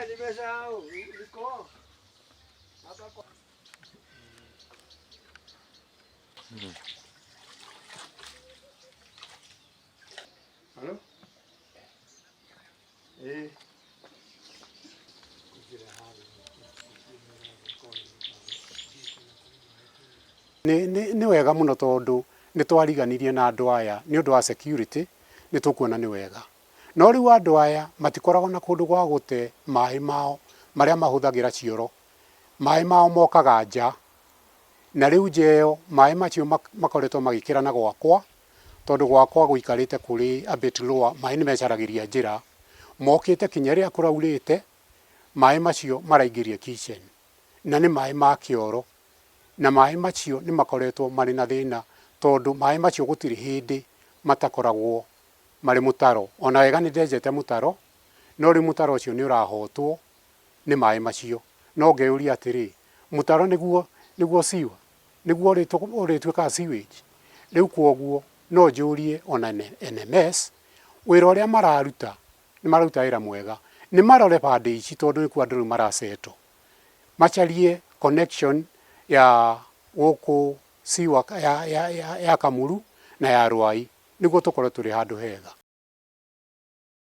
Nimesahau liko hapa kwa. Halo? Eh. Nĩ wega mũno tondũ nĩ twariganirie na andũ aya nĩ ũndũ wa security, nĩ tũkuona nĩ wega. No rĩu andũ aya matikoragwo na kũndũ gwa gũte maĩ mao marĩa mahũthagĩra cioro. Maĩ mao mokaga nja, na rĩu nja ĩyo maĩ macio makoretwo magĩkĩra na gwakwa, tondũ gwakwa gũikarĩte kũrĩ a bit lower, maĩ nĩ mecaragĩria njĩra. Mokĩte kinya rĩrĩa kũraurĩte, maĩ macio maraingĩria kitchen, na nĩ maĩ ma kĩoro. Na maĩ macio nĩ makoretwo marĩ na thĩna tondũ maĩ macio gũtirĩ hĩndĩ matakoragwo marĩ mũtaro. Ona wega nĩ ndenjete mũtaro, no rĩu mũtaro ũcio nĩ ũrahotwo nĩ maĩ macio. No ngeyũria atĩrĩ, mũtaro nĩguo sewer? Nĩguo ũrĩtuĩkaga sewage? Rĩu kwoguo no njũrie ona NMS, wĩra ũrĩa mararuta, nĩ mararuta wĩra mwega. Nĩ marore bande ici tondũ nĩkuo andũ rĩu marasettle. Macarie connection ya gũkũ sewer ya Kamuru na ya Ruai, nĩguo tũkorwo tũrĩ handũ hega.